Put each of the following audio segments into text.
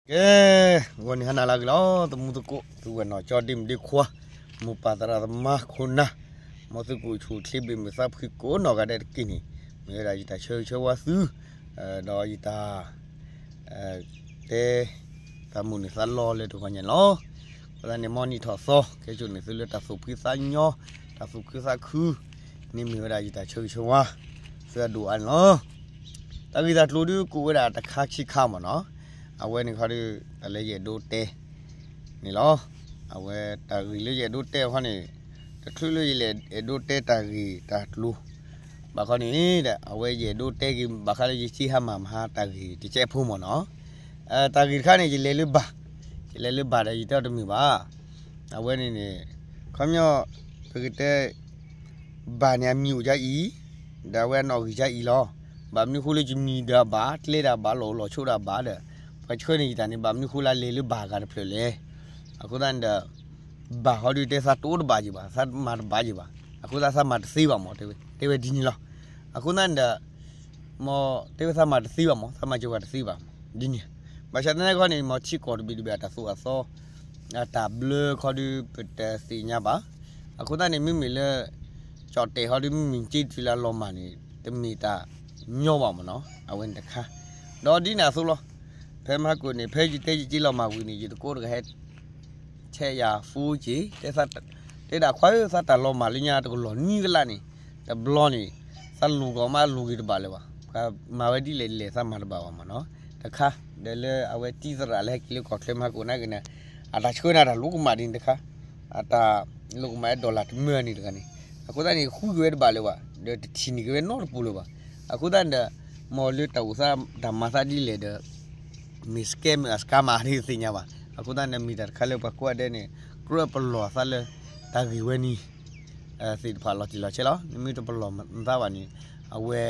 ကဲ, ဂီၤနံၤဟါနၤလၢအဂ့ၤလီၤ သမူသကိး သုဝဲၢ်နီၢ်ကၠီ ဒ့မုၣ်ဒ့ခွါ, မိၢ်ပၢ်သရၣ်သမါခိၣ်နၢ်, မ်သုကအိၣ်ဆူၣ်အိၣ်ချ့ ဘၣ်မုာ်သးဖှံကိးနီၢ်ဂၤဒဲးတက့ၢ်န့ၣ်, မ့ၢ်ဝဲဒၣ်ယတၢ်ဆၢဂ့ၤဆၢဝါသု, ဒီးယတၢ် တဲ သးမုာ်န့ၢ်သးလီလၢတဂီၤညါန့ၣ်လီၤ. အဃိသတးန့ၣ် မ်နံၣ်ထီၣ်သီ ကဲဆိၣ်န့ၢ်သုလၢတၢ်သူၣ်ဖှံသးညီ, တၢ်သူၣ်ခုသးခုန့ၣ် မ့ၢ်ဝဲဒၣ်ယတၢ်ဆၢဂ့ၤဆၢဝါ သုအဒိၣ်အါန့ၣ်လီၤ. တၢ်ဂ့ၢ်တၢ်ကျိၤဒုးကိးဝဲဒၣ်တခါခံခါမ့ၢ်နီၤ, အဝဲန့ၣ်ခီဒီး တၢ်လၢယအဲၣ်ဒိးတဲ န့ၣ်လီၤ. အဝဲတၢ်ဂ့ၢ်လၢယအဲၣ်ဒိးတဲအီၤခီန့ၣ်, တချုးလၢယလဲၤအဲၣ်ဒိးတဲတၢ်ဂ့ၢ်တၢ်ကျိၤ ဘၣ်ခီန့ၣ်ဒီး အဝဲယအဲၣ်ဒိးတဲက့ၤဘၣ်ဃးလၢယက့ဟါမၢ်မဟါတၢ်ဂ့ၢ်တကဲဖိမ့ၢ်နီၤ. တၢ်ဂ့ၢ်တခါန့ၣ် ယလဲၤလၢဘၣ်, ယလဲၤလၢဘၣ်ဒီးယတဲအီၤတမုာ်ဘၣ်. အဝဲန့ၣ်န့ၣ် ခီပညီ ပကတဲ ဘၣ်န့ၣ်အမံၤအိၣ်ဒ်အံၤ, ဒီးအဝဲအနီၣ်ဂံၢ်ဒ်အံၤလီၤ. ဘၣ်မနုၤဃိလၢယမံၤဒီးအဘၣ်, ကျဲဒီးအဘၣ်, လီၢ်အိၣ်လီၢ်ဆိးဒီးအဘၣ်ဒီး ပှၤဆှၢန့ၢ်ယတၢ်န့ၣ် ဘၣ်မနုၤဃိလၢလဲၤလၢဘၣ်ဂၤတဖျၢၣ်လဲၣ်. အဃိသတးန့ၣ်ဒီး ဘၣ်ဃီဒုးတဲသးတအိၣ်တဘၣ်ယံၤဘၣ်, သးမၤတဘၣ်ယံၤဘၣ်, အဃိသတးသးမၤတသ့ဘၣ်မ့ၢ် တဲဝဲဒ်န့ၣ်လီၤ. အဃိသတးန့ၣ်ဒီး မ်တဲဝဲသးမၤတသ့ဘၣ်မ့ၢ် သးမၤစၢၤပှၤတသ့ဘၣ် ဒ်န့ၣ်. ဘၣ်ဆၣ်သနာ်က့န့ၣ် မ်ထံကီၢ်တဘ့ၣ်တဘ့ၣ်အတၢ်သိၣ်အသီ အတၢ်ဘျၢခီဒုးပတသ့ၣ်ညါဘၣ်. အဃိသတးန့ၣ် မ့မ့ၢ်လၢ ကၠီၣ်တဲာ်ခီဒုး မ့မ့ၢ်က့တုၤလၢအလီၤမၢ်န့ၣ် တမ့ၢ်တၢ်ညီဘၣ်မ့ၢ်နီၤ အဝဲန့ၣ်တခါ. ဒီးဒ်န့ၣ်အသိးလီၤ. ဖဲမဟါကိၣ်န့ၣ် ဖဲယတဲယက့လီၤမၢ်ဝံၤန့ၣ် ယတကိးတဂၤဟဲ ထဲယၤ phone က့ၤ တဲဒၣ်ခွါဧၢ သးတၢ်လီၤမၢ်လၢညါတကလီၢ်နွံကလးန့ၣ် တဘျီန့ၣ် သးလူၤကီၤမးလူၤက့ၤတဘၣ်လၢၤဘၣ်. ပှၤမၤဝဲဒ်လဲၣ်ဒ်လဲၣ် သးမၤတဘၣ်ဘၣ်မ့ၢ်နီၤ. တခါ ဒီးလၢအဝဲတံၤသရၣ်လၢဟဲက့ၤလၢကီၢ်ချၢမဟါကိၣ်နာ်က့န့ၣ် အတၢ်ဆှၢန့ၣ်တၢ်လိၤကမၣ်ဒ်န့ၣ်တခါ, အတၢ်လိၤကမၣ်အဲ dollar တမၢန့ၣ်တဂၤန့ၣ် အဃိသတးန့ၣ် ဃုက့ၤဝဲတဘၣ်လၢၤဘၣ် ဒီးတထံၣ်န့ၢ်က့ၤဝဲနီတပူၤလၢၤဘၣ်. အဃိသတးန့ၣ်ဒီး မ်လၢတၢ်အိၣ်သးတၢ်မၤသးဒ်လဲၣ်ဒီး မ့ၢ်စကဲမ့ၢ်အစကါမးန့ၣ်တသ့ၣ်ညါဘၣ်. အဃိသတးန့ၣ် မ့ၢ်တၢ်တခါလၢပှၤကိးဂၤဒဲးန့ၣ် ကြၢးပလီၢ်သးလၢ တၢ်ဂ့ၢ်ဝဲန့ၣ် သ့ၣ်တဖၣ်လီၤတံၢ်လီၤဆဲးလီၤ. နမ့ၢ်တပလီၢ်မသးဘၣ်န့ၣ် အဝဲ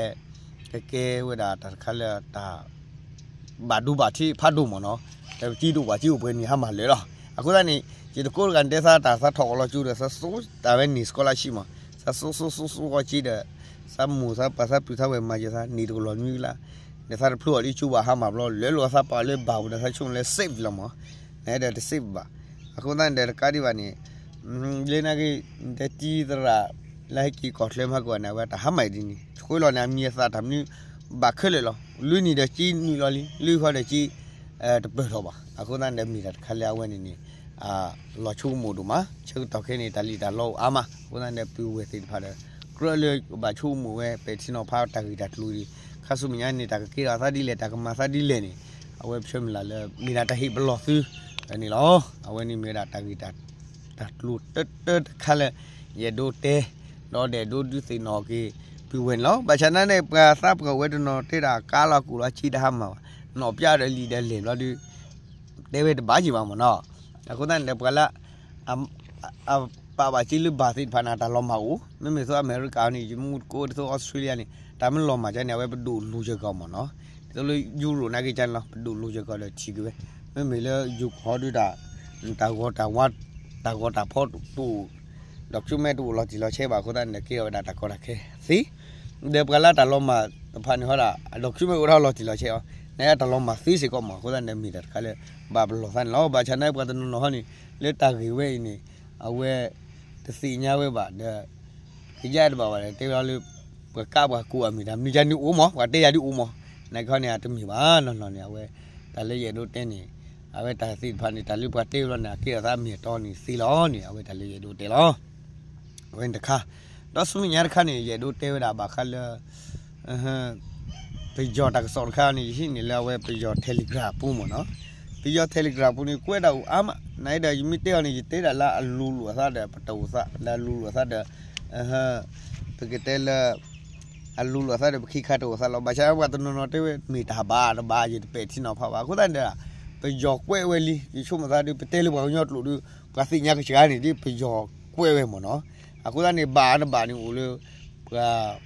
ကကဲဝဲဒၣ်တၢ်တခါလၢတၢ် ဘၣ်ဒိဘၣ်ထံးဖးဒိၣ်မ့ၢ်နီၤ, ဒီးပက့ဒိၣ်ပှၤက့အိၣ်ပှဲၤန့ၣ် ဟါမၢ်လၢာ်လီၤ. အဃိသတးန့ၣ် ယတကိးတဂၤန့ၣ် တဲသးတၢ်သးထီၣ်ကလီၤကၠိဒီး သးစိတၢ်ဝဲန့ၣ် scholarship မး, သးစိစိစိစိဂီၢ်က့ဒီး သးမိၢ်သးပၢ်သးပုၢ်သးဝဲၢ်မၤယသးန့ၣ်တကလီၢ်နွံကလး, ဒီးသးတဖျိအီၤလၢကၠိဘၣ်ဟါမၢ်ဘျီ လၢလိာ်သးပာ်လၢဘၣ်ပူၤဒီးသးဆိကမိၣ်လၢ safe လီၤမး, နဟဲဒီးတ safe ဘၣ်. အဃိသတးန့ၣ်ဒီးတကးဒံးဘၣ်န့ၣ် လၢနာ်က့ နတဲတံၤသရၣ် လၢဟဲက့ၤကီၢ်ချၢမဟါကိၣ်န့ၣ် အဝဲတၢ်ဟါမၢ်ဒ်န့ၣ် ဆှၢလီၤန့ၣ် အမံၤအသၣ်တၢ်မနုၤ ဘၣ်ခဲလၢာ်လီၤ. လွံၢ်နံၣ်ဒီးက့နုာ်လီၤလံ, လွံၢ်ဃီဒီးက့ တပၢၢ်ထီၣ်ဘၣ်. အဃိသတးန့ၣ်ဒီးမ့ၢ်တၢ်တခါလၢအဝဲန့ၣ်န့ၣ် လီၤဆိကမိၣ်ဒိၣ်မး, ဆၢကတီၢ်ခဲအံၤန့ၣ် တၢ်လံၣ်တၢ်လီအိၣ်အါမး. အဃိသတးန့ၣ်ဒီး ပုၢ်ဝဲၢ်သ့ၣ်တဖၣ်ဒီး ကြၢးလၢကဘၣ်ဆိကမိၣ်ဝဲ ပဲာ်ထံနီၤဖးတၢ်ဂ့ၢ်တၢ်ကျိၤအံၤ, ခါဆူမဲာ်ညါန့ၣ် တၢ်ကကဲထီၣ်သးဒ်လဲၣ် တၢ်ကမၤသးဒ်လဲၣ်န့ၣ် အဝဲပဆၢမုၢ်လၢ်လၢ မ့ၢ်ဒၣ်တၢ်ဟ့ၣ်ပလီၢ်သုန့ၣ်လီၤ. အဝဲန့ၣ်မ့ၢ်ဝဲဒၣ်တၢ်ဂ့ၢ်တၢ်ကျိၤတၢတၢတခါလၢ ယအဲၣ်ဒိးတဲ ဒီးအဲၣ်ဒိးဒုးသ့ၣ်နီၣ်က့ၤ ပုၢ်ဝဲၢ်န့ၣ်လီၤ. ဘၣ်ဆၣ်သနာ်က့န့ၣ် ပှၤသးပှၢ်ဝဲတနီၤတဲဒၣ်ကါလီၤကိၣ်လီၤက့တဟါမၢ်ဘၣ်, နီၣ်ပျးဒီးလံာ်ဒီးလဲၢ်ဘျီဒုး တဲဝဲတဘၣ်ယံၤဘၣ်မ့ၢ်နီၤ. အဃိသတးန့ၣ်ဒီး ပှၤလၢ အပာ်ဘၣ်က့လၢဘၣ်သ့ၣ်တဖၣ်န့ၣ် တၢ်လီၤမၢ်အိၣ်, မ့မ့ၢ်သိးအမဲရကၤန့ၣ် ယမူတကိးဒ်သိး Australia န့ၣ် တၢ်မ့ၢ်လီၤမၢ်ကန့ၣ် အဝဲပဒိၣ်လူၤစၢၤကီးမ့ၢ်နီၤ. ဒ်သိးလၢ Europe နာ်က့ကန့ၣ်လီၤ ပဒိၣ်လူၤစၢၤကီးဒီးထံၣ်က့ၤဝဲ, မ့မ့ၢ်လၢယိၤကီၢ်ဒုးတၢ် တၢ်ဂီၤတၢ်ဝါ တၢ်ဂီၤတၢ်ဖီတအိၣ် document တအိၣ်လီၤတံၢ်လီၤဆဲးဘၣ်အဃိသတးန့ၣ်ဒီး ကဲထီၣ်ဝဲဒၣ်တၢ်ကီတၢ်ခဲသ့ ဒီးပှၤလၢတၢ်လီၤမၢ်တဖၣ်န့ၣ်ဟီဒၣ် အ document အိၣ်ဒၣ်လီၤတံၢ်လီၤဆဲးအီၤ နတၢ်လီၤမၢ်သ့စ့ၢ်ကီးမ့ၢ် အဃိသတးန့ၣ်ဒီး မ့ၢ်တၢ်တခါလၢ ဘၣ်ပလီၢ်သးန့ၣ်လီၤ. ဘၣ်ဆၣ်သနာ်က့ပှၤတနီၤနီၤဟီန့ၣ် လၢတၢ်ဂ့ၢ်ဝဲအံၤန့ၣ် အဝဲ တသ့ၣ်ညါဝဲဘၣ်ဒီး ကယါတဘၣ်ဘၣ်ဒီး တဲဝဲလၢ ပှၤကးပှၤကိးအမံၤတၢ်မနုၤယါန့ၣ်အိၣ်မး ပှၤတဲယၤဒ်အိၣ်မး နာ်က့ဟီန့ၣ် အတမ့ၢ်ဘၣ်နီၢ်နီၢ်န့ၣ် အဝဲ တၢ်လၢယအဲၣ်ဒိးတဲန့ၣ် အဝဲတၢ်သ့ၣ်တဖၣ်န့ၣ် တၢ်လၢပှၤတဲဝဲလီၤန့ၣ် အကဲထီၣ်သးအမ့ၢ်အတီန့ၣ်သ့လီၤန့ၣ် အဝဲတၢ်လၢယအဲၣ်ဒိးတဲလီၤ. အဝဲန့ၣ်တခါ ဒီးဆူမဲာ်ညါတခါန့ၣ် ယအဲၣ်ဒိးတဲဝဲဒၣ်ဘၣ်ဃးလၢ ပယီၤတၢ်ကစီၣ်တခါန့ၣ် ယဟံးန့ၢ်လၢအဝဲပယီၤ Telegram ပူၤမ့ၢ်နီၤ. ပယီၤ Telegram ပူၤန့ၣ် ကွဲးဒၣ်အိၣ်အါမး နာ်အံၤဒီး ယမ့ၢ်တဲအီၤန့ၣ် ယတဲဒၣ်လၢအလူၤလိာ်အသးဒီး ပတအိၣ်သး လၢအလူၤလိာ်အသးဒီး ပကတဲလၢ အလူၤလိာ်အသးဒီး ပခံခါတအိၣ်သးလီၤ. ဘၣ်ဆၣ်ပှၤတနီၤနီၤတဲဝဲ မ့ၢ်တၢ်ဘၣ်တဘၣ် ယတပဲာ်ထံနီၤဖးဘၣ်. အဃိသတးန့ၣ်ဒီး ပယီၤကွဲးဝဲလံ ယဆိကမိၣ်သးဒီး ပတဲလၢပှၤကညီကျိာ်ဒီး ပှၤသ့ၣ်ညါကစှၤန့ၣ် ဒ်ပယီၤကွဲးဝဲမ့ၢ်နီၤ. အဃိသတးန့ၣ် ဘၣ်တဘၣ်န့ၣ်အိၣ်လၢ ပှၤ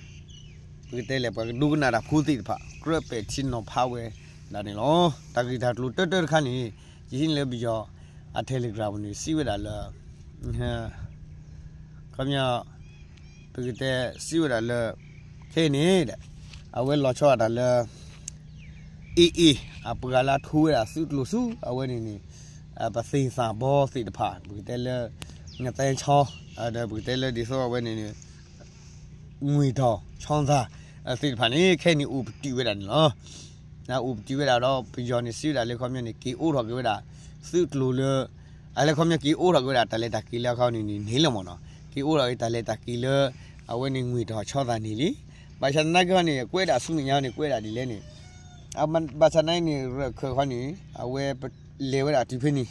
ပကတဲလဲၣ် ပှၤကဒိကနၣ်တၢ်ဖိသ့ၣ်တဖၣ် ကြၢးပဲာ်ထံနီၤဖးဝဲဒၣ်န့ၣ်လီၤ. တၢ်ဂ့ၢ်တၢ်ကျိၤတၢတၢတခါန့ၣ် ယဟံးန့ၢ်လၢပယီၤအ Telegram ပူၤန့ၣ် စံးဝဲဒၣ်လၢ ခီပညီ ပကတဲစံးဝဲဒၣ်လၢ ခဲအံၤန့ၣ်ဒီး အဝဲလီၤဆီဒၣ်တၢ်လၢ အ့ၣ်အ့ၣ် အပှၤလၢအထူဝဲဒၣ်သုးကျိၤဆူ အဝဲန့ၣ်န့ၣ် ပသ့ၣ်သၣ်ဘီသ့ၣ်တဖၣ် ပကတဲလၢ နသဲဆီ ဒီးပကတဲလၢဒ်သိးအဝဲန့ၣ်န့ၣ် ငွေတောင်ချောင်းသာ သ့ၣ်တဖၣ်န့ၣ် ခဲအံၤန့ၣ်အိၣ်ပတုာ်ဝဲဒၣ်န့ၣ်လီၤ. အိၣ်ပတုာ်ဝဲဒၣ်ဒီး ပယီၤန့ၣ်စံးဝဲဒၣ်လၢခီပညီန့ၣ် က့ၤအိးထီၣ်က့ၤဝဲဒၣ် သုးကျိၤလၢ အလၢခီပညီက့ၤအိးထီၣ်က့ၤဝဲဒၣ်တၢ်လဲၤတၢ်က့ၤလၢအခီန့ၣ်န့ၣ် န့ၣ်လီၤမ့ၢ်နီၤ, က့ၤအိးထီၣ်က့ၤတၢ်လဲၤတၢ်က့ၤလၢ အဝဲန့ၣ်ငွေတောင်ချောင်းသာန့ၣ်လံ. ဘၣ်ဆၣ်သနာ်က့န့ၣ် ကွဲးဒၣ်ဆူမဲာ်ညါန့ၣ် ကွဲးဒၣ်ဒ်လဲၣ်န့ၣ် ဘၣ်ဆၣ်သနာ်က့န့ၣ် ရၢၢ်ခၢၣ်ခီန့ၣ် အဝဲလဲၤဝဲဒၣ်တုၤဖဲန့ၣ်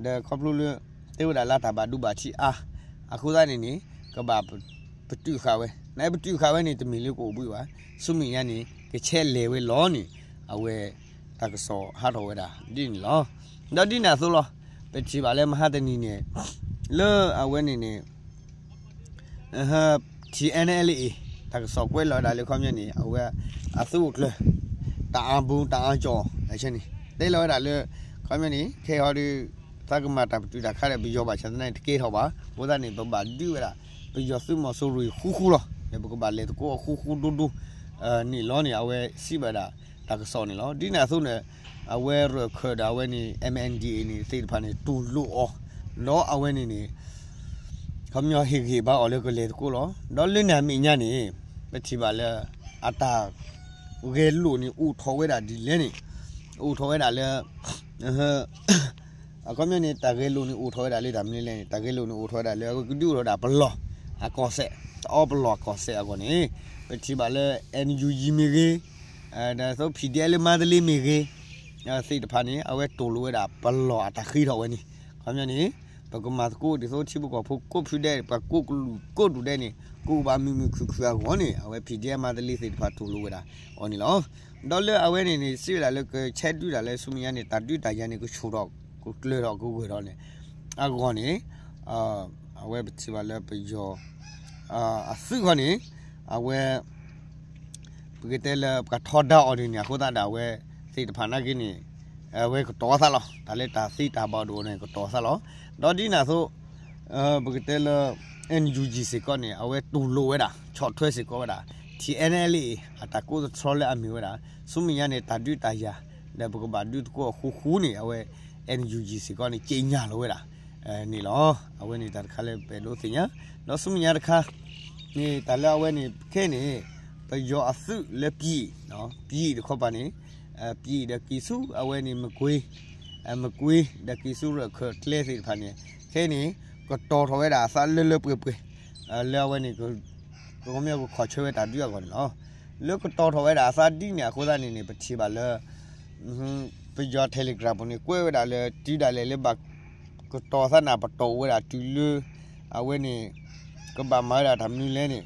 ဒီးခီဖျိလၢ တဲဝဲဒၣ်လၢတၢ်ဘၣ်ဒိဘၣ်ထံးအါ အဃိသတးန့ၣ်န့ၣ် ကဘၣ် ပတုာ်ဃာ်ဝဲ, နပတုာ်ဃာ်ဝဲန့ၣ် တမ့ၢ်လၢကအိၣ်ဘှံးဘၣ်, ဆူမဲာ်ညါန့ၣ် ကဆဲးလဲၤဝဲလီၤန့ၣ် အဝဲ တၢ်ကစီၣ်ဟးထီၣ်ဝဲဒၣ်ဒ်န့ၣ်လီၤ. ဒီးဒ်န့ၣ်အသိးလီၤ. ပထံၣ်ဘၣ်လၢမဟါတနံၤန့ၣ် လၢအဝဲန့ၣ်န့ၣ် ထံ နလအ့ တၢ်ကစီၣ်ကွဲးလီၤဝဲဒၣ်လၢခီပညီန့ၣ် အဝဲ အသုးအိၣ်ကျၢၤ တၢ်အါဘူးတၢ်အါကၠီၣ်န့ၣ် တဲလီၤဝဲဒၣ်လၢ ခီပညီန့ၣ် ခဲအံၤဒီး သးကမၤတၢ်ပတုာ်တၢ်ခးဒီးပယီၤဘၣ်ဆၣ်သနာ်က့တကဲထီၣ်ဘၣ်, အဃိသတးန့ၣ် ပဘၣ်ဒုးဝဲဒၣ် ပယီၤသုးမီၤစိရိၤဃူဃူလီၤ. ဒီးပကဘၣ်လဲၤသကိးအဃူဃူဒိၣ်ဒိၣ် န့ၣ်လီၤန့ၣ် အဝဲစံးဘၣ်ဒၣ် တၢ်ကစီၣ်န့ၣ်လီၤ. ဒ်န့ၣ်အသိးန့ၣ် အဝဲရၢၢ်ခၢၣ်ဒီးအဝဲန့ၣ် MNDAA န့ၣ်သ့ၣ်တဖၣ်န့ၣ် တူၢ်လိာ်အီၤ ဒီးအဝဲန့ၣ်န့ၣ် ခီပညီဟ့ၣ်ဂံၢ်ဘါအီၤလၢကလဲၤသကိးလီၤ. ဒီးလၢန့ၣ်အမဲာ်ညါန့ၣ် ပထံၣ်ဘၣ်လၢ အတၢ် ဂဲၤလိာ်န့ၣ်အိၣ်ထီၣ်ဝဲဒၣ်ဒ်လဲၣ်န့ၣ် အိၣ်ထီၣ်ဝဲဒၣ်လၢ အခီပညီန့ၣ် တၢ်ဂဲၤလိာ်န့ၣ်အိၣ်ထီၣ်ဝဲဒၣ်လၢတၢ်မနုၤလဲၣ်န့ၣ် တၢ်ဂဲၤလိာ်န့ၣ်အိၣ်ထီၣ်ဝဲဒၣ်လၢ အဝဲကဒုးအိၣ်ထီၣ်ဝဲဒၣ်ပလီၢ်အကီၢ်စဲၣ်, တအီပလီၢ်အကီၢ်စဲၣ်အဂီၢ်န့ၣ် ပထံၣ်ဘၣ်လၢ NUG မ့ၢ်ဂ့ၤ, ဒီးသိး PDF လၢမါတလ့မ့ၢ်ဂ့ၤ သ့ၣ်တဖၣ်န့ၣ် အဝဲတူၢ်လိာ်ဝဲဒၣ်ပလီၢ်အတၢ်ဃ့ထီၣ်ဝဲန့ၣ် ခီပညီန့ၣ် ပကမၤသကိးဒ်သိးထံဖိကီၢ်ဖိကိးဖုဒဲး ပှၤကိးကလုာ်ကိးဒူၣ်ဒဲးန့ၣ် ကအိၣ်ဘၣ်မုာ်မုာ်ခုၣ်ခုၣ်အဂီၢ်န့ၣ် အဝဲ PDF မါတလ့သ့ၣ်တဖၣ်တူၢ်လိာ်ဝဲဒၣ်အီၤန့ၣ်လီၤ. ဒီးလၢအဝဲန့ၣ်န့ၣ် စံးဝဲဒၣ်လၢကဆဲးဒုးတၢ်လၢဆူမဲာ်ညါန့ၣ် တၢ်ဒုးတၢ်ယၤန့ၣ် ကဆူၣ်ထီၣ် ကကျၢၤထီၣ် ကဂၢၢ်ထီၣ်န့ၣ် အဂီၢ်န့ၣ် အဝဲပထံၣ်ဘၣ်လၢပယီၤ အသုးခီန့ၣ် အဝဲ ပကတဲလၢပှၤထီဒါအီၤဒ်န့ၣ် အဃိသတးဒီးအဝဲသ့ၣ်တဖၣ်နာ်က့န့ၣ် အဝဲကတီၤသးလီၤ. တၢ်လၢတၢ်သ့တၢ်ဘၣ်ဒိၣ်န့ၣ် ကတီၤသးလီၤ. ဒီးဒ်န့ၣ်အသိး ပကတဲလၢ NUG စ့ၢ်ကီးန့ၣ် အဝဲတူၢ်လိာ်ဝဲဒၣ် ဆီၣ်ထွဲစ့ၢ်ကီးဝဲဒၣ် ထံ နလအ့ အတၢ်ကိးသတြီလၢအမ့ၢ်ဝဲဒၣ် ဆူမဲာ်ညါန့ၣ် တၢ်ဒုးတၢ်ယၤ ဒီးပကဘၣ်ဒုးသကိးအဃူဃူန့ၣ် အဝဲ NUG စ့ၢ်ကီးန့ၣ် က့ညါလီၤဝဲဒၣ် န့ၣ်လီၤ. အဝဲန့ၣ်တၢ်တခါလၢပအဲၣ်ဒိးသ့ၣ်ညါ ဒီးဆူမဲာ်ညါတခါ န့ၣ် တၢ်လၢအဝဲန့ၣ် ခဲအံၤန့ၣ် ပယီၤအသုးလၢ ပြည်, ပြည် တခီပၤန့ၣ် ပြည် ဒီးက့ၤဆူအဝဲန့ၣ် မကွေး, မကွေး ဒီးက့ၤဆူရၢၢ်ခၢၣ်ကျဲသ့ၣ်တဖၣ်န့ၣ် ခဲအံၤန့ၣ် ကတီၤထီၣ်ဝဲဒၣ်အသးလၢလၢပှဲၤပှဲၤ လၢအဝဲန့ၣ် ကမ့ၢ်ကခီၣ်ဆၢဝဲတၢ်ဒုးအဂီၢ်န့ၣ်လီၤ. လၢကတီၤထီၣ်ဝဲဒၣ်အသးဒ်န့ၣ်အဃိသတးန့ၣ်န့ၣ် ပထံၣ်ဘၣ်လၢ ပယီၤ Telegram ပူၤန့ၣ် ကွဲးဝဲဒၣ်လၢ တုၤဒၣ်လဲာ်လၢဘၣ်ကတီၤသးန့ၣ် ပတီၢ်အိၣ်ဝဲဒၣ်တုၤလၢ အဝဲန့ၣ် ကဘၣ်မၤဝဲဒၣ်တၢ်မနုၤလဲၣ်န့ၣ်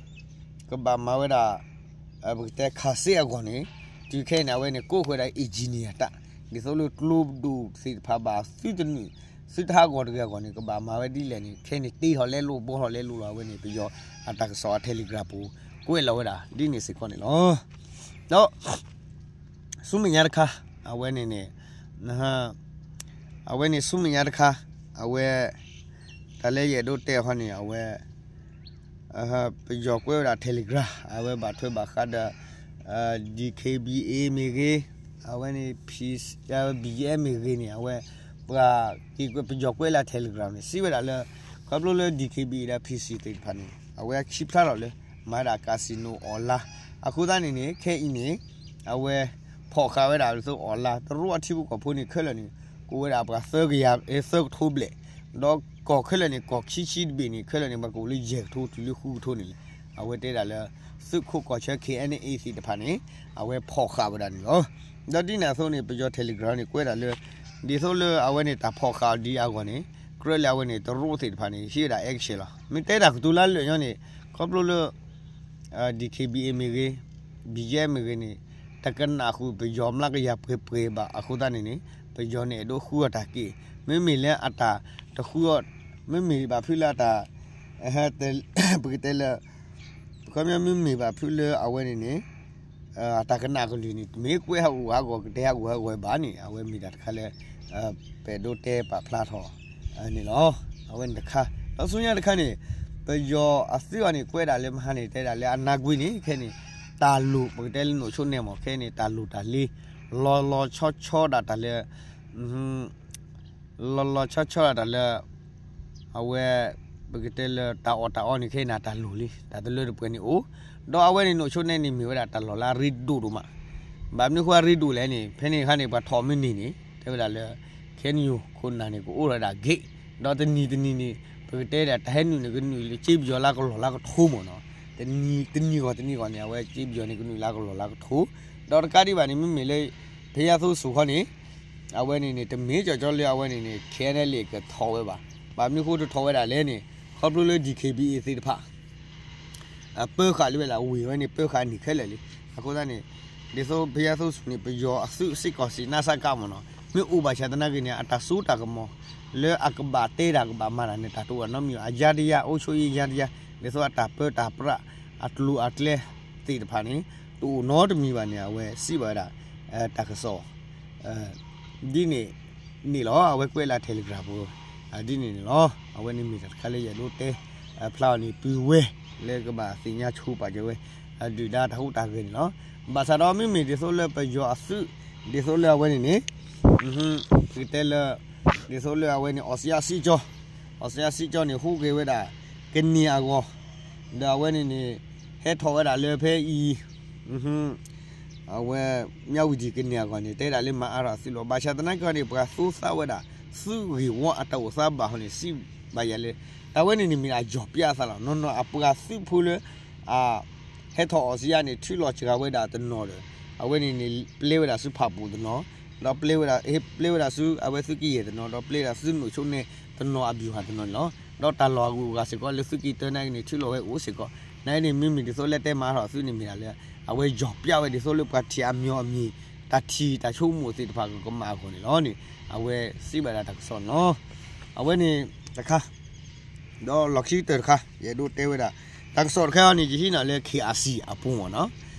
ကဘၣ်မၤဝဲဒၣ် ပကတဲခးစ့အဂီၢ်န့ၣ် တုၤခဲအံၤန့ၣ် အဝဲန့ၣ် ကိးဃုာ်ဝဲဒၣ် engineer တၢ် ဒ်သိးလၢကျိဒိၣ်သ့ၣ်တဖၣ်ဘၣ်သုတနုာ် သုတဟးဂီၤတဂ့ၤအဂီၢ်န့ၣ် ကဘၣ်မၤဝဲဒ်လဲၣ်န့ၣ် ခဲအံၤန့ၣ် တ့ထီၣ်လဲလိာ် ဘှီထီၣ်လဲလိာ်လီၤ. အဝဲန့ၣ် ပယီၤအတၢ်ကစီၣ်အ Telegram ပူၤ ကွဲးလီၤဝဲဒၣ် ဒ်န့ၣ်စ့ၢ်ကီးန့ၣ်လီၤ. ဒီး ဆူမဲာ်ညါတခါ အဝဲန့ၣ်န့ၣ် အဝဲန့ၣ်ဆူမဲာ်ညါတခါ အဝဲ တၢ်လၢယအဲၣ်ဒိးတဲအီၤန့ၣ် အဝဲ ပယီၤကွဲးဝဲဒၣ် Telegram အဝဲဘၣ်ထွဲဘၣ်ဃးဒီး DKBA မ့ၢ်ဂ့ၤ အဝဲန့ၣ် BGF မ့ၢ်ဂ့ၤန့ၣ် အဝဲ ပှၤက့ၤကွဲး ပယီၤကွဲးလၢ Telegram န့ၣ် စံးဝဲဒၣ်လၢ ခီဖျိလၢ DKBA ဒီး PC သ့ၣ်တဖၣ်န့ၣ် အဝဲခံဖျါထီၣ်လၢ မၤဒၣ် casino online အဃိသတးန့ၣ်န့ၣ် ခဲအံၤန့ၣ် အဝဲ ဖီၣ်ဃာ်ဝဲဒၣ်ဒ်သိး online တရူးအထံဖိကီၢ်ဖိန့ၣ် ခဲလၢာ်န့ၣ် ကအိၣ်ဝဲဒၣ်ပှၤသၢကယၤ သၢကထိဘျဲၣ် ဒီးကီၢ်ခဲလၢာ်န့ၣ် ကီၢ်ခံဆံတဘ့ၣ်န့ၣ် ခဲလၢာ်န့ၣ် ပှၤကအိၣ်လၢယဲၢ်ကထိတုၤလၢဃုကထိန့ၣ်လဲၣ် အဝဲတဲဒၣ်လၢ သုးခိၣ်ကီၢ်ဆၢ KNA သ့ၣ်တဖၣ်န့ၣ် အဝဲဖီၣ်ဃာ်ဝဲဒၣ်န့ၣ်လီၤ. ဒီးဒ်န့ၣ်အသိးန့ၣ် ပယီၤ Telegram န့ၣ် ကွဲးဒၣ်လၢ ဒ်သိးလၢအဝဲန့ၣ် တၢ်ဖီၣ်ဃာ်အီၤဒ်အဂီၢ်န့ၣ် ကြၢးလၢအဝဲန့ၣ် တရူးသ့ၣ်တဖၣ်န့ၣ် ဟံးဝဲဒၣ် action လီၤ. မ့ၢ်တဲတၢ်ကတိၤလၢလၢာ်ညီန့ၣ် ခီဖျိလၢ DKBA မ့ၢ်ဂ့ၤ BGF မ့ၢ်ဂ့ၤန့ၣ် တကနၣ်ဃုာ်ပယီၤမျးကယၤပှဲၤပှဲၤဘၣ် အဃိသတးန့ၣ်န့ၣ် ပယီၤန့ၣ်အဲၣ်ဒိးဃုအီၤတၢ်က့ၢ် မ့မ့ၢ်လၢအတၢ်တဃုအီၤ မ့မ့ၢ်ဘၣ်ဖုလၢအတၢ် ပကတဲလၢ ခီပညီမ့မ့ၢ်ဘၣ်ဖုလၢအဝဲန့ၣ်န့ၣ် အတၢ်ကနၣ်ကလုၢ်န့ၣ် တမ့ၢ်ကွဲးဟးဂူာ်ဟးဂီၤ ကတဲဟးဂူာ်ဟးဂီၤဘၣ်န့ၣ် အဝဲမ့ၢ်တၢ်တခါလၢ ပအဲၣ်ဒိးတဲပာ်ဖျါထီၣ်န့ၣ်လီၤ. အဝဲန့ၣ်တခါ ဒီးဆူညါတခါန့ၣ် ပယီၤအသုးအီၤန့ၣ် ကွဲးဒၣ်လၢမဟါန့ၣ် တဲဒၣ်လၢအနါကွ့န့ၣ် ခဲန့ၣ် တၢ်လိၣ် ပကတဲလၢနိၣ်ဆိနဲၣ်မး ခဲန့ၣ် တၢ်လိၣ်တၢ်လ့ လီၤလီၤဆီဆီဒၣ်တၢ်လၢ လီၤလီၤဆီဆီဒၣ်တၢ်လၢ အဝဲ ပကတဲလၢတၢ်အီၣ်တၢ်အီန့ၣ် ခဲအံၤန့ၣ် တၢ်လိၣ်လံ တၢ်တလၢတပှဲၤန့ၣ်အိၣ်, ဒီးအဝဲန့ၣ် နအိၣ်ဆိန့ၣ်န့ၣ် မ့ၢ်ဝဲဒၣ်တၢ်လီၢ်လၢအရ့ဒိၣ်ဒိၣ်မး, ဘၣ်မနုၤဃိအရ့ဒိၣ်လဲၣ်န့ၣ် ဖဲန့ၣ်အခါန့ၣ် ပှၤထီၣ်မ့ၢ်န့ၢ်န့ၣ် တဲဝဲဒၣ်လၢ ခဲနံယိၤခိၣ်နၢ်န့ၣ် ကအိၣ်ထီၣ်ဝဲဒၣ်ဂ့ၢ်, ဒီးတနံၤတနံၤန့ၣ် ပကတဲဒၣ်တၢ်ဟဲနုာ်န့ၣ် ကနုာ်လၢကၠ့ပယီၤလၢကလီၢ်လၢကထိမ့ၢ်နီၤ, တနံၤတနံၤဂီၢ်တနံၤဂီၢ်န့ၣ် အဝဲကၠ့ပယီၤန့ၣ် ကနုာ်လၢကလီၢ်လၢကထိ, ဒီးတကးဒံးဘၣ်န့ၣ် မ့မ့ၢ်လၢ ဖဲယါသိစိၤခီန့ၣ် အဝဲန့ၣ်န့ၣ် တမ့ၢ်ကၠီကၠီလၢအဝဲန့ၣ်န့ၣ် ခဲအံၤန့ၣ်လံ ကထီၣ်ဝဲဘၣ်, ဘၣ်မနုၤဃိတထီၣ်ဝဲဒၣ်လဲၣ်န့ၣ် ခီဖျိလၢ ဒီး ခ့ဘံၣ်အ့ၣ် သ့ၣ်တဖၣ် ပၢဃာ်လံဝဲဒၣ် ဝ့ၢ်ဝဲန့ၣ် ပၢဃာ်န့ၢ်ခဲလၢာ်လံ, အဃိသတးန့ၣ် ဒ်သိးဖဲယါသိစိၤန့ၣ် ပယီၤအသုးစ့ၢ်ကီးစံးနါစၢ်ကါမ့ၢ်နီၤ မ့ၢ်အိၣ်ဘၣ်ဆၣ်သနာ်က့န့ၣ် အတၢ်စိတၢ်ကမီၤ လၢအကဘၣ်တဲတၢ်ကဘၣ်မၤတၢ်န့ၣ် တၢ်တအိၣ်နီတမံၤဘၣ်, အယါတယါ အိၣ်ဆိယါတယါ ဒ်သိးအတၢ်ပၢတၢ်ပြး အကျိၤအကျဲသ့ၣ်တဖၣ်န့ၣ် တအိၣ်နီတမံၤဘၣ်န့ၣ် အဝဲစံးဘၣ်ဝဲဒၣ် တၢ်ကစီၣ် ဒ်န့ၣ်န့ၣ်လီၤ. အဝဲကွဲးလၢ Telegram ပူၤ ဒ်န့ၣ်န့ၣ်လီၤ. အဝဲန့ၣ်မ့ၢ်တၢ်တခါလၢယအဲၣ်ဒိးတဲဖျါအီၤန့ၣ် ပုၢ်ဝဲၢ် လၢကဘၣ်သ့ၣ်ညါဆိပာ်စၢၤဝဲ ဒုၣ်ဒါတၢ်ဟူးတၢ်ဂဲၤန့ၣ်လီၤ. ဘၣ်ဆၣ်ဒီးမ့မ့ၢ်ဒ်သိးလၢပယီၤအသုး ဒ်သိးလၢအဝဲန့ၣ်န့ၣ် ပကတဲလၢ ဒ်သိးလၢအဝဲန့ၣ် အီစံယါစံကၠီ အီစံယါစံကၠီန့ၣ် ဟူးဂဲၤဝဲဒၣ် ကန့ၢ်အဂီၢ် ဒီးအဝဲန့ၣ်န့ၣ် ဟဲထီၣ်ဝဲဒၣ်လၢဖဲအံၤ အဝဲ မၠးဝတံၣ်ကန့ၢ်အဂီၢ်န့ၣ် တဲဒၣ်လၢမၤအါထီၣ်အသုးလီၤ. ဘၣ်ဆၣ်သနာ်က့န့ၣ် ပှၤသိသးဝဲဒၣ် သုးဂ့ၢ်ဝီအတၢ်အိၣ်သးဘၣ်ဟီန့ၣ် စံးဘၣ်ယၤလၢ တၢ်ဝဲန့ၣ်န့ၣ်မ့ၢ်အယီၢ်ပျးအသးလီၤ. နီၢ်နီၢ်အပှၤသုးဖိလၢ အ ဟဲထီၣ်အီစံယါန့ၣ် ထုးလီၤစှၤဝဲဒၣ်တနီၤဒီး အဝဲန့ၣ်န့ၣ် ပျဲဝဲဒၣ်ဆူဖးပူၤတနီၤ ဒီးပျဲဝဲဒၣ် ပျဲဝဲဒၣ်ဆူအဝဲသုးကယဲၢ်တနီၤ ဒီးပျဲဒၣ်ဆူနိၣ်ဆိန့ၣ်တနီၤအဘျုးဟၣ်တနီၤန့ၣ်လီၤ. ဒီးတၢ်လီၢ်အဂုၤအဂၤစ့ၢ်ကီးလၢသုးက့တၢနာ်က့န့ၣ် ထုးလီၤဝဲအိၣ်စ့ၢ်ကီး နာ်က့န့ၣ် မ့မ့ၢ်ဒ်သိးလၢတဲမၤအါထီၣ်အသုးန့ၣ်မ့ၢ်ဒၣ်လၢ အဝဲယီၢ်ပျးဝဲဒ်သိးလၢပှၤထံၣ်အမံၤအမံၤ တၢ်ထံၣ်တၢ်ဆိကမိၣ်သ့ၣ်တဖၣ်ကကမၣ်အဂီၢ်န့ၣ်လီၤန့ၣ် အဝဲစံးဘၣ်ဒၣ်တၢ်ကစီၣ်န့ၣ်လီၤ. အဝဲန့ၣ်တခါ ဒီးလီၢ်ခံကတၢၢ်တခါ ယအဲၣ်ဒိးတဲဝဲဒၣ် တၢ်ကစီၣ်တခါအံၤန့ၣ် ယဟံးန့ၢ်လၢ KIC အပူၤမ့ၢ်နီၤ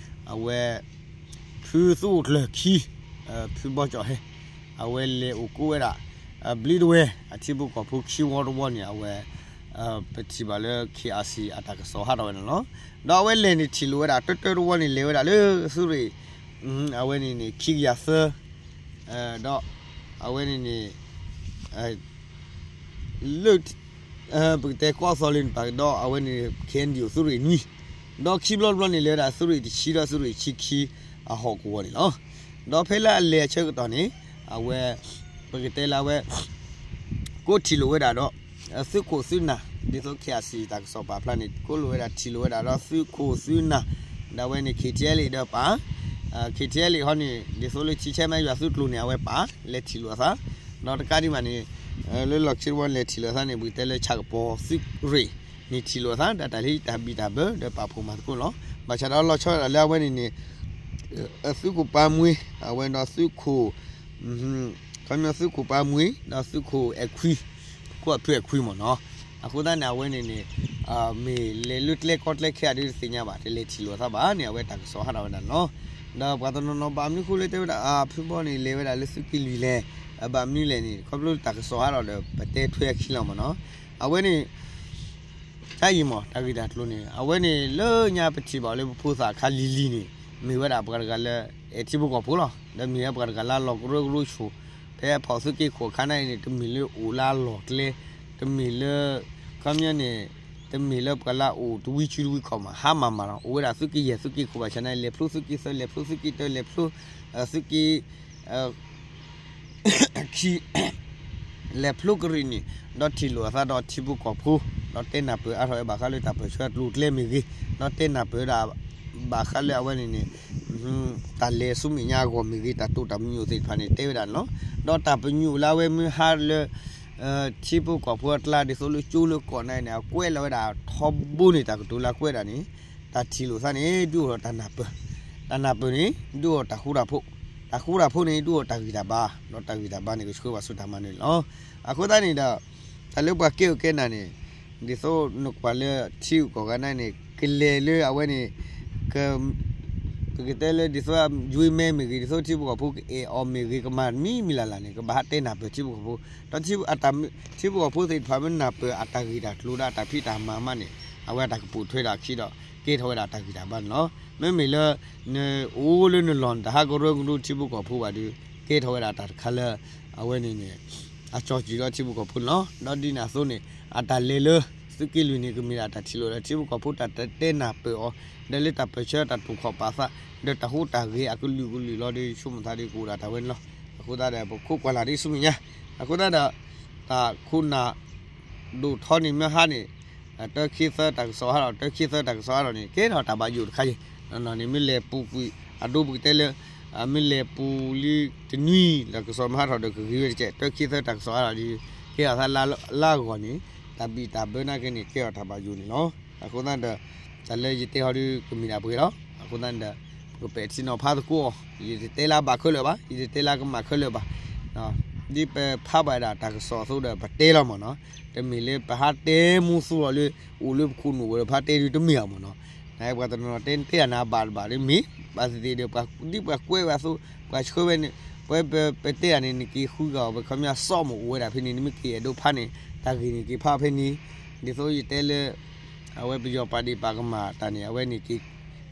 အဝဲ ဖုသုးအိၣ်ကျၢၢ်ခံ ဖုဘီကၠီၣ်ဟဲ အဝဲလဲၤအိၣ်ကိးဝဲဒၣ် ဘျံးတဝဲ အထံဖိကီၢ်ဖိခံဝီတဝီန့ၣ် အဝဲ ပထံၣ်ဘၣ်လၢ KIC အတၢ်ကစီၣ်ဟးထီၣ်ဝဲန့ၣ်လီၤ. ဒီးအဝဲလဲၤန့ၣ်ထံၣ်လိာ်ဝဲဒၣ် တၢတၢတဝီန့ၣ် လဲၤဝဲဒၣ်လၢသုးရ့ၣ် အဝဲန့ၣ်န့ၣ် ခံကယၤသၢ ဒီး အဝဲန့ၣ်န့ၣ် လၢ ပကတဲကီၢ်သီလၢန့ၣ်ပာ်ကဒီး အဝဲန့ၣ် KNDO သုးရ့ၣ်နွံ ဒီးခံဘျီတဘျီန့ၣ် လဲၤဝဲဒၣ်သုးရ့ၣ်တဆံဒီးသုးရ့ၣ်ဆံခံ အဟီၣ်ကဝီၤန့ၣ်လီၤ. ဒီးဖဲလၢအလဲၤအဆၢကတီၢ်န့ၣ် အဝဲ ပကတဲလၢအဝဲ ကိးထံၣ်လိာ်ဝဲဒၣ်ဒီး သုးခိၣ်သုးနၢ် ဒ်သိး KIC တၢ်ကစီၣ်ပာ်ဖျါန့ၣ် ကိးလိာ်ဝဲဒၣ်ထံၣ်လိာ်ဝဲဒၣ်ဒီးသုးခိၣ်သုးနၢ် ဒီးအဝဲန့ၣ် KTLA ဒီးပာ် KTLA ဟီန့ၣ် ဒ်သိးလၢထံဆဲမ့ၢ်ယွၤသုးကျိၤန့ၣ် အဝဲပာ် လဲၤထံၣ်လိာ်အသး ဒီးတကးဒံးဘၣ်န့ၣ် လၢလီၢ်ခံတဝီန့ၣ် လဲၤထံၣ်လိာ်အသးန့ၣ် ပကတဲလၢဆၣ်ကပီၤသုးရ့ၣ်န့ၣ် ထံၣ်လိာ်အသး ဒီးတၢ်လၢတၢ်ဘံၣ်တၢ်ဘၢဒီးပာ်ဖှိၣ်မၤသကိးလီၤ. ဘၣ်ဆၣ်ဒီးလီၤဆီဒၣ်တၢ်လၢအဝဲန့ၣ်န့ၣ် သုးခိၣ်ပၢ်မှံ အဝဲဒီးသုးခိၣ် ခီပညီသုးခိၣ်ပၢ်မှံ ဒီးသုးခိၣ်အဲၣ်ခွံ ခိၣ်အဖုအဲၣ်ခွံမ့ၢ်နီၤ. အဃိသတးန့ၣ် အဝဲန့ၣ်န့ၣ် မ့ၢ်လဲၤလၢကျဲကီကျဲခဲအံၤဒ်တသ့ၣ်ညါဘၣ် တလဲၤထံၣ်လိာ်အသးဘၣ်န့ၣ် အဝဲတၢ်ကစီၣ်ဟးထီၣ်ဝဲဒၣ်န့ၣ်လီၤ. ဒီးပှၤတနီၤနီၤဘၣ်မနုၤဃိလၢတဲဝဲဒၣ် အဖုဘီန့ၣ် လဲၤဝဲဒၣ်လၢသုးက့လွံၢ်လဲၣ်, ဘၣ်မနုၤလဲၣ်န့ၣ် ခီဖျိတၢ်ကစီၣ်ဟးထီၣ်ဒီး ပတဲထွဲအခံလီၤမ့ၢ်နီၤ. အဝဲန့ၣ် တၢ်အံၤမ့ၢ် တၢ်ဂ့ၢ်တၢ်ကျိၤန့ၣ် အဝဲန့ၣ်လၢညါပထံၣ်ဘၣ်လၢပဖိသၣ်အခါလံၤလံၤန့ၣ် မ့ၢ်ဝဲဒၣ်ပှၤတဂၤလၢ အဲၣ်ထံဖိကီၢ်ဖိလီၤ. ဒီးမ့ၢ်ဝဲပှၤတဂၤလၢလီၤကရၢကရိဆိၣ် ဖဲဖီၣ်သုးက့ခိၣ်အခါန့ၣ်န့ၣ် တမ့ၢ်လၢအိၣ်လၢအလီၢ်ကျဲ, တမ့ၢ်လၢ ခီပညီန့ၣ် တမ့ၢ်လၢပှၤလၢအအိၣ်တဝံစုတဝံခီၣ်မး ဟါမၢ်မၢ်လီၤ. အိၣ်ဝဲဒၣ်သုးက့ယဲၢ်သုးက့ခိၣ်ဘၣ်ဆၣ်န့ၣ် လဲၤဖျိသုးက့သၢ လဲၤဖျိသုးက့တၢ လဲၤဖျိ သုးက့ ခံ လဲၤဖျိကရံၣ်နံၣ် ဒီးထံၣ်လိာ်အသးဒီးထံဖိကီၢ်ဖိ ဒီးတဲနၢ်ပၢၢ်အါထီၣ်ဝဲဘၣ်ဃးလၢတၢ်ပၢၢ်ဆၢအကျိၤအကျဲမ့ၢ်ဂ့ၤ, ဒီးတဲနၢ်ပၢၢ်ဒၣ် ဘၣ်ဃးလၢအဝဲန့ၣ်န့ၣ် တၢ်လဲၤဆူမဲာ်ညါအဂီၢ်မ့ၢ်ဂ့ၤ, တၢ်တိာ်တၢ်ပညိၣ်သ့ၣ်တဖၣ်န့ၣ် တဲဝဲဒၣ်န့ၣ်လီၤ. ဒီးတၢ်ပညိၣ်လၢအဝဲမ့ၢ်ဟးလၢ ထံဖိကီၢ်ဖိအကျါ ဒ်သိးလၢကၠိလၢကီၢ်န့ၣ်န့ၣ် အကွဲးလီၤဝဲဒၣ်ထီဘိန့ၣ် တၢ်ကတိၤလၢအကွဲးဒၣ်န့ၣ် တၢ်ထံၣ်လိာ်သးန့ၣ် ဒုးအိၣ်ဒီးတၢ်နၢ်ပၢၢ်, တၢ်နၢ်ပၢၢ်န့ၣ် ဒုးအိၣ်ဒီးတၢ်ဃူတၢ်ဖိး, တၢ်ဃူတၢ်ဖိးန့ၣ် ဒုးအိၣ်ဒီးတၢ်ဂံၢ်တၢ်ဘါ, ဒီးတၢ်ဂံၢ်တၢ်ဘါန့ၣ် ကဆှၢဘၣ်ဆူတၢ်မၤနၢၤန့ၣ်လီၤ. အဃိသတးန့ၣ်ဒီး တၢ်လၢပှၤကဲအိၣ်ကဲနၢ်န့ၣ် ဒ်သိးနကွၢ်လၢထံဂုၤကီၢ်ဂၤန့ၣ်န့ၣ် ကလဲၤလၢအဝဲန့ၣ် က ပကတဲလၢဒ်သိး ယွ့မဲမ့ၢ်ဂ့ၤ, ဒ်သိးထံဖိကီၢ်ဖိကအဲၣ်အီၤမ့ၢ်ဂ့ၤ, ကမၤမံၤမံၤလၢ်လၢ်န့ၣ် ကဘၣ်ဟးတဲနၢ်ပၢၢ်ထံဖိကီၢ်ဖိ, ဒီး ထံဖိကီၢ်ဖိသ့ၣ်တဖၣ်မ့ၢ်နၢ်ပၢၢ်အတၢ်ဂ့ၢ်တၢ်ကျိၤဒီးအတၢ်ဖံးတၢ်မၤမးန့ၣ် အဝဲတၢ်ကပိာ်ထွဲဒီးအခံဒီး ကဲထီၣ်ဝဲဒၣ်တၢ်ဂံၢ်တၢ်ဘါန့ၣ်လီၤ. မ့မ့ၢ်လၢ နအိၣ်လၢနလီၢ်န့ၣ် တဟးကရၢကရိထံဖိကီၢ်ဖိဘၣ်ဒီး ကဲထီၣ်ဝဲဒၣ်တၢ်တခါလၢ အဝဲန့ၣ်န့ၣ် အကၠီၣ်စံၣ်လီၤထံဖိကီၢ်ဖိန့ၣ်လီၤ. ဒီးဒ်န့ၣ်အသိးန့ၣ် အတၢ်လဲၤလၢ သုးက့လွံၢ်န့ၣ် ကမ့ၢ်ဒၣ်တၢ်ထံၣ်လိာ်ဒီးထံဖိကီၢ်ဖိတၢ်တဲနၢ်ပၢၢ်အီၤ ဒီးလၢတၢ်ပၢၢ်ဆၢတၢ်တိာ်ခီၣ်ပာ်သး ဒီးတၢ်ဟူးတၢ်ဂဲၤအကလုာ်ကလုာ်လီၤဒီး ဆိကမိၣ်သးဒီးကအိၣ်ဒၣ်တၢ်ဝဲန့ၣ်လီၤ. အဃိသတးဒီး ပခိးကွၢ်လၢ်ဒ်ဆူမဲာ်ညါ အဃိသတးဒီး တၢ်ခိၣ်နၢ် ဒိၣ်ထီန့ၣ်မ့ၢ်ဟါန့ၣ် တၢခံသၢတၢ်ကစီၣ်ဟးထီၣ် တၢခံသၢတၢ်ကစီၣ်ဟးထီၣ်န့ၣ် ကဲထီၣ်တၢ်ဘၣ်ယိၣ်တခါယဲၢ် နီၢ်နီၢ်န့ၣ် မ့ၢ်လဲၤပူၤကွံာ် အဒိပကတဲလၢ မ့ၢ်လဲၤပူၤလံတနွံ တၢ်ကစီၣ်မ့ၢ်ဟးထီၣ်ဒီးကဂ့ၤဝဲတကဲး တၢခံသၢတၢ်ကစီၣ်ဟးထီၣ်ဒီး ကဲထီၣ်သးလၢအဂီၢ်န့ၣ် တၢ်ဘံၣ်တၢ်ဘၢနာ်က့န့ၣ် ကဲထီၣ်တၢ်ဘၣ်ယိၣ်န့ၣ်လီၤ. အဃိသတးဒီး တၢ်လၢယတဲဟီဒီးကမ့ၢ်ဒၣ်ပှဲၤလီၤ. အဃိသတးဒီး ပကပဲာ်ထံနီၤဖးသကိးအီၤ ယတတဲလၢဘၣ်ခဲလၢာ်ဘၣ် ယတတဲလၢကမၣ်ခဲလၢာ်ဘၣ် ဒ်ပဖးဘၣ်ဒၣ်တၢ်ကစီၣ်အသိးဒီးပတဲလီၤမ့ၢ်နီၤ တမ့ၢ်လၢပဟးတဲမူသူအီၤလၢ အိၣ်လၢပခိၣ်နူာ်ဝဲဒီးပဟးတဲဒုးတမ့ၢ်အီၤမ့ၢ်နီၤ နပှၤတနီၤတဲတဲဒၣ်န့ၣ်အဘၣ်တဘၣ်ဒီးမ့ၢ် ဘၣ်သ့ၣ်သ့ၣ်ဒီး ဒ်ပှၤကွဲးဝဲအသိး ပှၤဆှၢဝဲန့ၣ် ပဝဲပတဲဒၣ်န့ၣ် နက့ၤဃုဂၤအီၤ ပခီပညီစီၤမ့ၢ်အိၣ်ဝဲဒၣ်ဖဲန့ၣ် နမ့ၢ်က့ၤအဲၣ်ဒိးဖးန့ၣ် တၢ်ဂ့ၢ်န့ၣ်က့ၤဖးဖဲန့ၣ် ဒ်သိးယတဲလၢ အဝဲပယီၤပာ်ဒ့ၣ်ပာ်ကမၣ်တၢ်န့ၣ် အဝဲန့ၣ်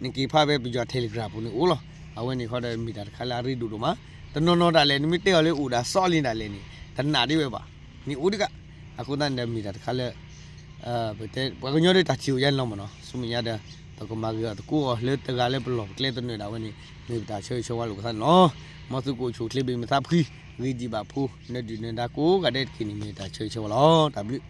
နက့ၤဖးဖဲပယီၤ Telegram ပူၤန့ၣ်အိၣ်လီၤ. အဝဲန့ၣ်ဃီဒီးမ့ၢ်တၢ်တခါလၢအရ့ဒိၣ်ဒိၣ်မး တနီၤနီၤဒၣ်လဲာ် နမ့ၢ်တဲအီၤလၢအိၣ်ဒၣ်စီလံဒၣ်လဲာ်န့ၣ် တနာ်ဒ်ဝဲဘၣ် န့ၣ်အိၣ်ဒံးက အဃိသတးန့ၣ်ဒီးမ့ၢ်တၢ်တခါလၢ ပတဲ ပှၤကညီဒီးတၢ်ထံၣ်အိၣ်ယါန့ၣ်လီၤမ့ၢ်နီၤ ဆူမဲာ်ညါဒီး ပကမၤဂ့ၤအီၤသကိးအီၤလၢတဂၤလၢပလီၢ်ပကျဲသနၢၣ်ဒၣ်ဝဲန့ၣ် မ့ၢ်ပတၢ်ဆၢဂ့ၤဆၢဝါလိာ်ပသးန့ၣ်လီၤ. မ်သုကအိၣ်ဆူၣ်အိၣ်ချ့ဘၣ်မုာ်သးဖှံ ဂ့ၤဒံးဘၣ်ဖိ နဒုၣ်နဒါကိးဂၤဒဲးတက့ၢ်န့ၣ် မ့ၢ်တၢ်ဆၢဂ့ၤဆၢဝါလီၤ. တၢ်ဘျုး